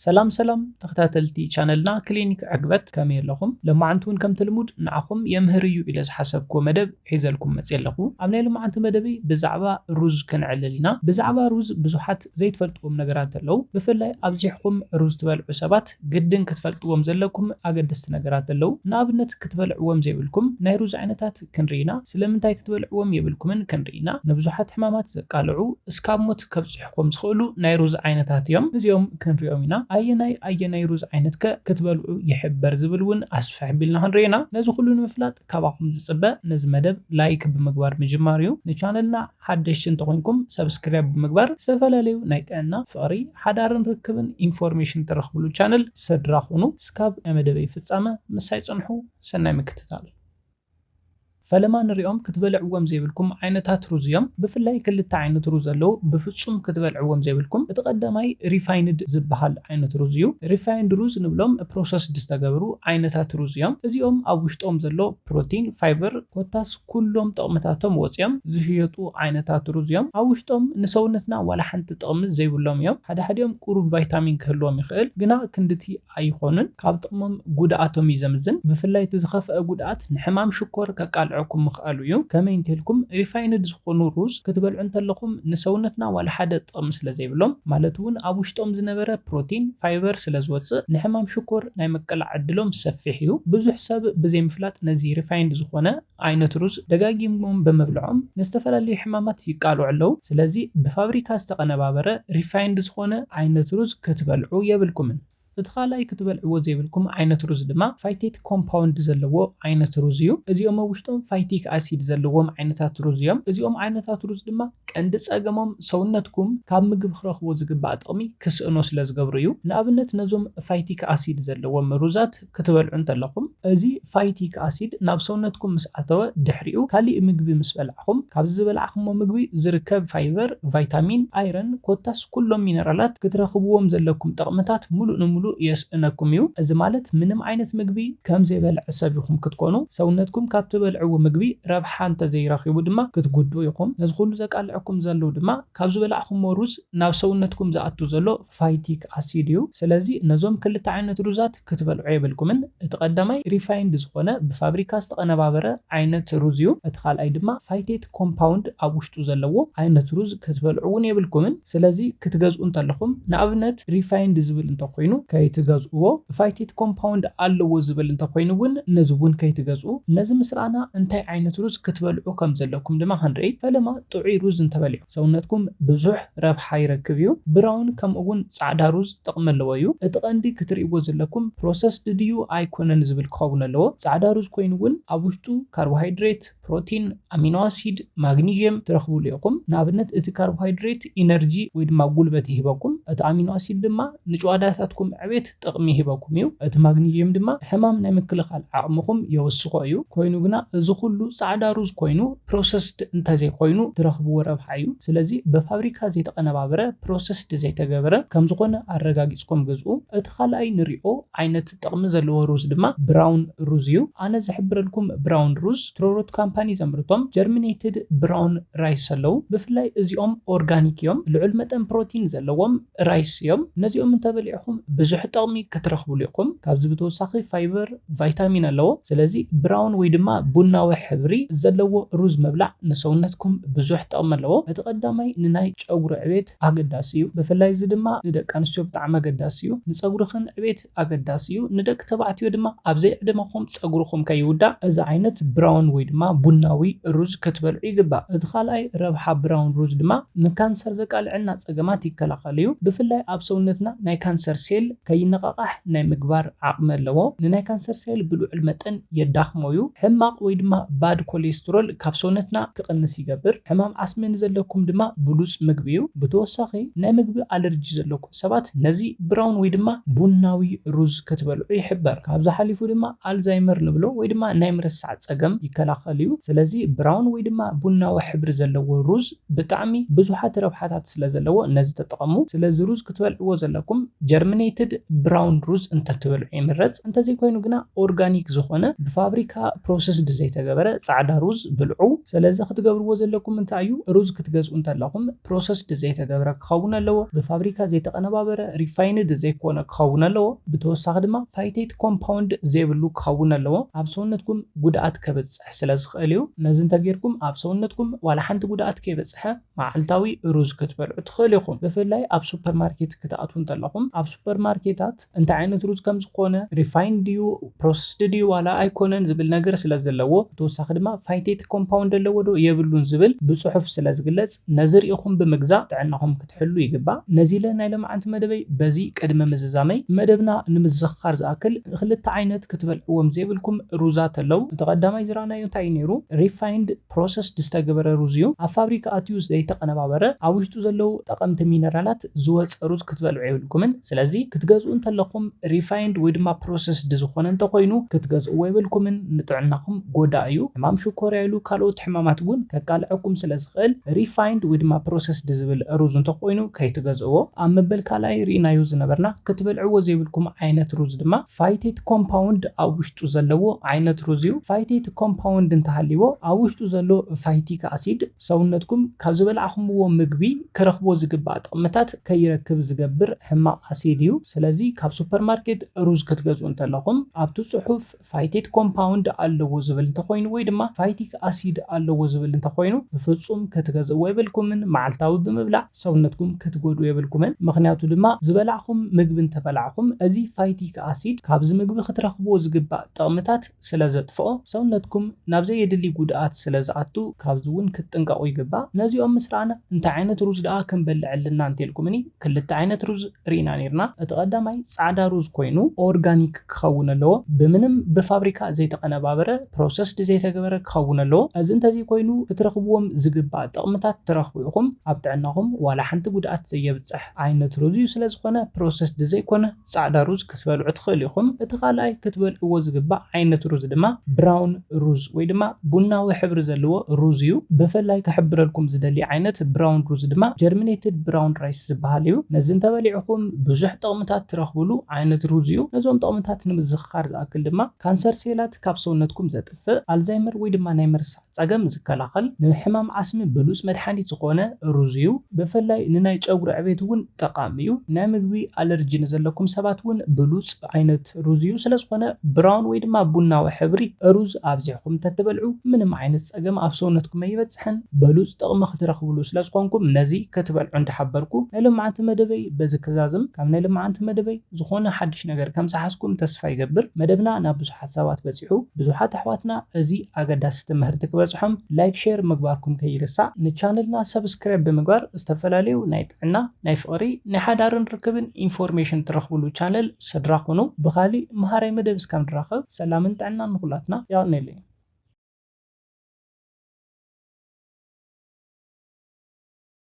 ሰላም ሰላም ተኸታተልቲ ቻነልና ክሊኒክ ዕግበት፣ ከመይ ኣለኹም? ለማዓንቲ እውን ከምቲ ልሙድ ንዓኹም የምህር እዩ ኢለ ዝሓሰብኩዎ መደብ ሒዘልኩም መፅየ ኣለኹ። ኣብ ናይ ሎማዓንቲ መደበይ ብዛዕባ ሩዝ ክንዕልል ኢና። ብዛዕባ ሩዝ ብዙሓት ዘይትፈልጥዎም ነገራት ኣለዉ። ብፍላይ ኣብዚሕኩም ሩዝ ትበልዑ ሰባት ግድን ክትፈልጥዎም ዘለኩም ኣገደስቲ ነገራት ኣለዉ። ንኣብነት ክትበልዕዎም ዘይብልኩም ናይ ሩዝ ዓይነታት ክንርኢ ኢና። ስለምንታይ ክትበልዕዎም የብልኩምን ክንርኢ ኢና። ንብዙሓት ሕማማት ዘቃልዑ እስካብ ሞት ከብፅሕኩም ዝኽእሉ ናይ ሩዝ ዓይነታት እዮም። እዚኦም ክንሪኦም ኢና። ኣየናይ ኣየናይ ሩዝ ዓይነት ከ ክትበልዑ ይሕበር ዝብል እውን ኣስፍሕ ቢልና ክንርኢ ኢና። ነዚ ኩሉ ንምፍላጥ ካባኹም ዝፅበ ነዚ መደብ ላይክ ብምግባር ምጅማር እዩ። ንቻነልና ሓደሽቲ እንተኾይንኩም ሰብስክራይብ ብምግባር ዝተፈላለዩ ናይ ጥዕና፣ ፍቕሪ፣ ሓዳርን ርክብን ኢንፎርሜሽን ትረኽብሉ ቻነል ስድራ ኩኑ። እስካብ ናይ መደበይ ፍፃመ ምሳይ ፅንሑ። ሰናይ ምክትታል። ፈለማ ንሪኦም ክትበልዕዎም ዘይብልኩም ዓይነታት ሩዝ እዮም። ብፍላይ ክልተ ዓይነት ሩዝ ኣለዉ ብፍፁም ክትበልዕዎም ዘይብልኩም። እቲ ቀዳማይ ሪፋይንድ ዝበሃል ዓይነት ሩዝ እዩ። ሪፋይንድ ሩዝ ንብሎም ፕሮሰስድ ዝተገብሩ ዓይነታት ሩዝ እዮም። እዚኦም ኣብ ውሽጦም ዘሎ ፕሮቲን፣ ፋይበር ኮታስ ኩሎም ጥቕምታቶም ወፂኦም ዝሽየጡ ዓይነታት ሩዝ እዮም። ኣብ ውሽጦም ንሰውነትና ዋላ ሓንቲ ጥቕሚ ዘይብሎም እዮም። ሓደ ሓዲኦም ቁሩብ ቫይታሚን ክህልዎም ይኽእል፣ ግና ክንድቲ ኣይኾኑን። ካብ ጥቕሞም ጉድኣቶም እዩ ዘምዝን። ብፍላይ እቲ ዝኸፍአ ጉድኣት ንሕማም ሽኮር ከቃልዐኩም ምኽኣሉ እዩ። ከመይ እንተልኩም ሪፋይንድ ዝኾኑ ሩዝ ክትበልዑ እንተለኹም ንሰውነትና ዋላ ሓደ ጥቕሚ ስለ ዘይብሎም፣ ማለት እውን ኣብ ውሽጦም ዝነበረ ፕሮቲን፣ ፋይበር ስለ ዝወፅእ ንሕማም ሽኮር ናይ ምቅላዕ ዕድሎም ሰፊሕ እዩ። ብዙሕ ሰብ ብዘይምፍላጥ ነዚ ሪፋይንድ ዝኾነ ዓይነት ሩዝ ደጋጊሞም ብምብልዖም ንዝተፈላለዩ ሕማማት ይቃልዑ ኣለዉ። ስለዚ ብፋብሪካ ዝተቐነባበረ ሪፋይንድ ዝኾነ ዓይነት ሩዝ ክትበልዑ የብልኩምን። እቲ ካልኣይ ክትበልዕዎ ዘይብልኩም ዓይነት ሩዝ ድማ ፋይቴት ኮምፓውንድ ዘለዎ ዓይነት ሩዝ እዩ። እዚኦም ኣብ ውሽጦም ፋይቲክ ኣሲድ ዘለዎም ዓይነታት ሩዝ እዮም። እዚኦም ዓይነታት ሩዝ ድማ ቀንዲ ጸገሞም ሰውነትኩም ካብ ምግቢ ክረኽቦ ዝግባእ ጥቕሚ ክስእኖ ስለ ዝገብሩ እዩ። ንኣብነት ነዞም ፋይቲክ ኣሲድ ዘለዎም ሩዛት ክትበልዑ እንተለኹም፣ እዚ ፋይቲክ ኣሲድ ናብ ሰውነትኩም ምስ ኣተወ ድሕሪኡ ካሊእ ምግቢ ምስ በላዕኹም ካብዚ ዝበላዕኹሞ ምግቢ ዝርከብ ፋይበር፣ ቫይታሚን፣ ኣይረን ኮታስ ኩሎም ሚነራላት ክትረኽብዎም ዘለኩም ጥቕምታት ሙሉእ ንሙሉእ የስእነኩም እዩ። እዚ ማለት ምንም ዓይነት ምግቢ ከም ዘይበልዐ ሰብ ኢኹም ክትኮኑ። ሰውነትኩም ካብ ትበልዕዎ ምግቢ ረብሓ እንተዘይረኺቡ ድማ ክትጉድኡ ኢኹም። ነዚ ኩሉ ዘቃልዐኩም ዘለዉ ድማ ካብ ዝበላዕኹሞ ሩዝ ናብ ሰውነትኩም ዝኣቱ ዘሎ ፋይቲክ ኣሲድ እዩ። ስለዚ ነዞም ክልተ ዓይነት ሩዛት ክትበልዑ የብልኩምን። እቲ ቀዳማይ ሪፋይንድ ዝኾነ ብፋብሪካ ዝተቐነባበረ ዓይነት ሩዝ እዩ። እቲ ካልኣይ ድማ ፋይቴት ኮምፓውንድ ኣብ ውሽጡ ዘለዎ ዓይነት ሩዝ ክትበልዑ እውን የብልኩምን። ስለዚ ክትገዝኡ እንተለኹም ንኣብነት ሪፋይንድ ዝብል እንተኾይኑ ከይትገዝእዎ፣ ፋይቴት ኮምፓውንድ ኣለዎ ዝብል እንተኾይኑ እውን ነዚ እውን ከይትገዝኡ። ነዚ ምስ ረኣና እንታይ ዓይነት ሩዝ ክትበልዑ ከም ዘለኩም ድማ ክንርኢ። ፈለማ ጥዑይ ሩዝ እንተበሊዑ ሰውነትኩም ብዙሕ ረብሓ ይረክብ እዩ። ብራውን ከምኡ እውን ጻዕዳ ሩዝ ጥቕሚ ኣለዎ እዩ። እቲ ቀንዲ ክትርእይዎ ዘለኩም ፕሮሰስድ ድዩ ኣይኮነን ዝብል ክኸውን ኣለዎ። ጻዕዳ ሩዝ ኮይኑ እውን ኣብ ውሽጡ ካርቦሃይድሬት፣ ፕሮቲን፣ ኣሚኖ ኣሲድ፣ ማግኒዥየም ትረኽብሉ ኢኹም። ንኣብነት እቲ ካርቦሃይድሬት ኢነርጂ ወይ ድማ ጉልበት ይህበኩም። እቲ ኣሚኖ ኣሲድ ድማ ንጭዋዳታትኩም ዕቤት ጥቕሚ ይህበኩም እዩ። እቲ ማግኒዥየም ድማ ሕማም ናይ ምክልኻል ዓቕምኹም የወስኾ እዩ። ኮይኑ ግና እዚ ኩሉ ጻዕዳ ሩዝ ኮይኑ ፕሮሰስድ እንተዘይኮይኑ ትረኽብዎ ረብሓ እዩ። ስለዚ ብፋብሪካ ዘይተቐነባበረ ፕሮሰስድ ዘይተገበረ ከም ዝኾነ ኣረጋጊጽኩም ግዝኡ። እቲ ካልኣይ ንሪኦ ዓይነት ጥቕሚ ዘለዎ ሩዝ ድማ ብራውን ሩዝ እዩ። ኣነ ዝሕብረልኩም ብራውን ሩዝ ትሮሮት ካምፓኒ ዘምርቶም ጀርሚኔትድ ብራውን ራይስ ኣለዉ። ብፍላይ እዚኦም ኦርጋኒክ እዮም። ልዑል መጠን ፕሮቲን ዘለዎም ራይስ እዮም። ነዚኦም እንተበሊዕኹም ብዙሕ ጥቕሚ ክትረኽብሉ ኢኹም። ካብዚ ብተወሳኺ ፋይበር፣ ቫይታሚን ኣለዎ። ስለዚ ብራውን ወይ ድማ ቡናዊ ሕብሪ ዘለዎ ሩዝ ምብላዕ ንሰውነትኩም ብዙሕ ጥቕሚ ኣለዎ። እቲ ቀዳማይ ንናይ ጨጉሪ ዕቤት ኣገዳሲ እዩ። ብፍላይ እዚ ድማ ንደቂ ኣንስትዮ ብጣዕሚ ኣገዳሲ እዩ። ንጸጉርኽን ዕቤት ኣገዳሲ እዩ። ንደቂ ተባዕትዮ ድማ ኣብ ዘይዕድመኹም ጸጉርኹም ከይውዳእ እዚ ዓይነት ብራውን ወይ ድማ ቡናዊ ሩዝ ክትበልዑ ይግባእ። እቲ ካልኣይ ረብሓ ብራውን ሩዝ ድማ ንካንሰር ዘቃልዐልና ጸገማት ይከላኸል እዩ። ብፍላይ ኣብ ሰውነትና ናይ ካንሰር ሴል ከይነቓቓሕ ናይ ምግባር ዓቕሚ ኣለዎ። ንናይ ካንሰር ሴል ብልዑል መጠን የዳኽሞ እዩ። ሕማቕ ወይ ድማ ባድ ኮሌስትሮል ካብ ሰውነትና ክቕንስ ይገብር። ሕማም ዓስሚ ንዘለኩም ድማ ብሉጽ ምግቢ እዩ። ብተወሳኺ ናይ ምግቢ ኣለርጂ ዘለኩም ሰባት ነዚ ብራውን ወይ ድማ ቡናዊ ሩዝ ክትበልዑ ይሕበር። ካብዚ ሓሊፉ ድማ ኣልዛይመር ንብሎ ወይ ድማ ናይ ምርሳዕ ጸገም ይከላኸል እዩ። ስለዚ ብራውን ወይ ድማ ቡናዊ ሕብሪ ዘለዎ ሩዝ ብጣዕሚ ብዙሓት ረብሓታት ስለ ዘለዎ ነዚ ተጠቐሙ። ስለዚ ሩዝ ክትበልዕዎ ዘለኩም ጀርሚኔትድ ብራውን ሩዝ እንተትበልዑ ይምረፅ። እንተዘይኮይኑ ግና ኦርጋኒክ ዝኾነ ብፋብሪካ ፕሮሰስድ ዘይተገበረ ፃዕዳ ሩዝ ብልዑ። ስለዚ ክትገብርዎ ዘለኩም እንታይ እዩ? ሩዝ ክትገዝኡ እንተለኹም ፕሮሰስድ ዘይተገበረ ክኸውን ኣለዎ። ብፋብሪካ ዘይተቐነባበረ ሪፋይንድ ዘይኮነ ክኸውን ኣለዎ። ብተወሳኺ ድማ ፋይቴት ኮምፓውንድ ዘይብሉ ክኸውን ኣለዎ። ኣብ ሰውነትኩም ጉድኣት ከብፅሕ ስለ ዝኽእል እዩ። ነዚ እንተጌርኩም ኣብ ሰውነትኩም ዋላ ሓንቲ ጉድኣት ከይበፅሐ መዓልታዊ ሩዝ ክትበልዑ ትኽእሉ ኢኹም። ብፍላይ ኣብ ሱፐርማርኬት ክትኣትዉ እንተለኹም ኣብ ሱፐርማርኬታት እንታይ ዓይነት ሩዝ ከም ዝኾነ፣ ሪፋይንድ ድዩ፣ ፕሮሰስድ ድዩ ዋላ ኣይኮነን ዝብል ነገር ስለ ዘለዎ፣ ብተወሳኺ ድማ ፋይቴት ኮምፓውንድ ኣለዎ ዶ የብሉን ዝብል ብፅሑፍ ስለ ዝግለፅ፣ ነዚ ርኢኹም ብምግዛእ ጥዕናኹም ክትሕሉ ይግባእ። ነዚ ኢለ ናይ ሎምዓንቲ መደበይ በዚ ቅድሚ ምዝዛመይ፣ መደብና ንምዝኽኻር ዝኣክል ክልተ ዓይነት ክትበልዕዎም ዘይብልኩም ሩዛት ኣለዉ። እቲ ቀዳማይ ዝረኣናዮ እንታይ እዩ ነይሩ? ሪፋይንድ ፕሮሰስድ ዝተገበረ ሩዝ እዩ። ኣብ ፋብሪካ ኣትዩ ዘይተቐነባበረ፣ ኣብ ውሽጡ ዘለዉ ጠቐምቲ ሚነራላት ዝወፀ ሩዝ ክትበልዑ የብልኩምን። ስለዚ ክትገዝኡ እንተለኹም ሪፋይንድ ወይ ድማ ፕሮሰስድ ዝኾነ እንተኾይኑ ክትገዝእዎ የብልኩምን፣ ንጥዕናኹም ጎዳእ እዩ። ሕማም ሽኮርያ ኢሉ ካልኦት ሕማማት እውን ከቃልዐኩም ስለ ዝኽእል ሪፋይንድ ወይ ድማ ፕሮሰስድ ዝብል ሩዝ እንተኾይኑ ከይትገዝእዎ። ኣብ መበል ካልኣይ ርኢናዮ ዝነበርና ክትበልዕዎ ዘይብልኩም ዓይነት ሩዝ ድማ ፋይቴት ኮምፓውንድ ኣብ ውሽጡ ዘለዎ ዓይነት ሩዝ እዩ። ፋይቴት ኮምፓውንድ እንተሃልይዎ ኣብ ውሽጡ ዘሎ ፋይቲክ ኣሲድ ሰውነትኩም ካብ ዝበላዕኹምዎ ምግቢ ክረኽቦ ዝግባእ ጥቕምታት ከይረክብ ዝገብር ሕማቕ ኣሲድ እዩ። ስለዚ ካብ ሱፐርማርኬት ሩዝ ክትገዝኡ እንተለኹም ኣብቲ ጽሑፍ ፋይቴት ኮምፓውንድ ኣለዎ ዝብል እንተኾይኑ ወይ ድማ ፋይቲክ ኣሲድ ኣለዎ ዝብል እንተኾይኑ ብፍጹም ክትገዝእዎ የብልኩምን። መዓልታዊ ብምብላዕ ሰውነትኩም ክትጎድኡ የብልኩምን። ምኽንያቱ ድማ ዝበላዕኹም ምግቢ እንተበላዕኹም እዚ ፋይቲክ ኣሲድ ካብዚ ምግቢ ክትረኽብዎ ዝግባእ ጥቕምታት ስለ ዘጥፍኦ ሰውነትኩም ናብ ዘየድሊ ጉድኣት ስለ ዝኣቱ ካብዚ እውን ክትጥንቀቑ ይግባእ። ነዚኦም ምስ ረኣና እንታይ ዓይነት ሩዝ ደኣ ክንበልዕ ኣለና እንተልኩምኒ ክልተ ዓይነት ሩዝ ርኢና ነይርና። እቲ ቀዳማይ ጻዕዳ ሩዝ ኮይኑ ኦርጋኒክ ክኸውን ኣለዎ። ብምንም ብፋብሪካ ዘይተቐነባበረ ፕሮሰስድ ዘይተገበረ ክኸውን ኣለዎ። እዚ እንተዘይኮይኑ ክትረኽብዎም ዝግባእ ጥቕምታት ትረኽቡ ኢኹም። ኣብ ጥዕናኹም ዋላ ሓንቲ ጉድኣት ዘየብፅሕ ዓይነት ሩዝ እዩ። ስለ ዝኾነ ፕሮሰስድ ዘይኮነ ጻዕዳ ሩዝ ክትበልዑ ትኽእሉ ኢኹም። እቲ ካልኣይ ክትበልዕዎ ዝግባእ ዓይነት ሩዝ ድማ ብራውን ሩዝ ወይ ድማ ቡናዊ ሕብሪ ዘለዎ ሩዝ እዩ። ብፍላይ ክሕብረልኩም ዝደሊ ዓይነት ብራውን ሩዝ ድማ ጀርሚኔትድ ብራውን ራይስ ዝበሃል እዩ። ነዚ እንተበሊዕኹም ብዙሕ ጥቕምታት ትረኽብሉ ዓይነት ሩዝ እዩ። ነዞም ጥቕምታት ንምዝኽኻር ዝኣክል ድማ ካንሰር ሴላት ካብ ሰውነትኩም ዘጥፍእ፣ ኣልዛይመር ወይ ድማ ናይ ምርሳዕ ጸገም ዝከላኸል፣ ንሕማም ዓስሚ ብሉጽ መድሓኒት ዝኾነ ሩዝ እዩ። ብፍላይ ንናይ ጨጉሪ ዕቤት እውን ጠቓሚ እዩ። ናይ ምግቢ ኣለርጂ ንዘለኩም ሰባት እውን ብሉጽ ዓይነት ሩዝ እዩ። ስለ ዝኾነ ብራውን ወይ ድማ ቡናዊ ሕብሪ ሩዝ ኣብዚሕኩም እንተትበልዑ ምንም ዓይነት ጸገም ኣብ ሰውነትኩም ኣይበጽሕን። በሉጽ ጥቕሚ ክትረኽብሉ ስለ ዝኾንኩም ነዚ ክትበልዑ እንዳሓበርኩ ናይ ሎምዓንቲ መደበይ በዚ ክዛዝም። ካብ ናይ ሎምዓንቲ መደበይ ዝኾነ ሓድሽ ነገር ከም ዝሓዝኩም ተስፋ ይገብር። መደብና ናብ ብዙሓት ሰባት በጺሑ፣ ብዙሓት ኣሕዋትና እዚ ኣገዳሲ ትምህርቲ ክበጽሖም ላይክ፣ ሼር ምግባርኩም ከይርሳዕ። ንቻነልና ሰብስክራይብ ብምግባር ዝተፈላለዩ ናይ ጥዕና፣ ናይ ፍቕሪ፣ ናይ ሓዳርን ርክብን ኢንፎርሜሽን ትረኽብሉ ቻነል ስድራ ኩኑ። ብኻሊእ መሃራይ መደብ እስካብ ንራኸብ ሰላምን ጥዕናን ንኹላትና። የቐንየለይ።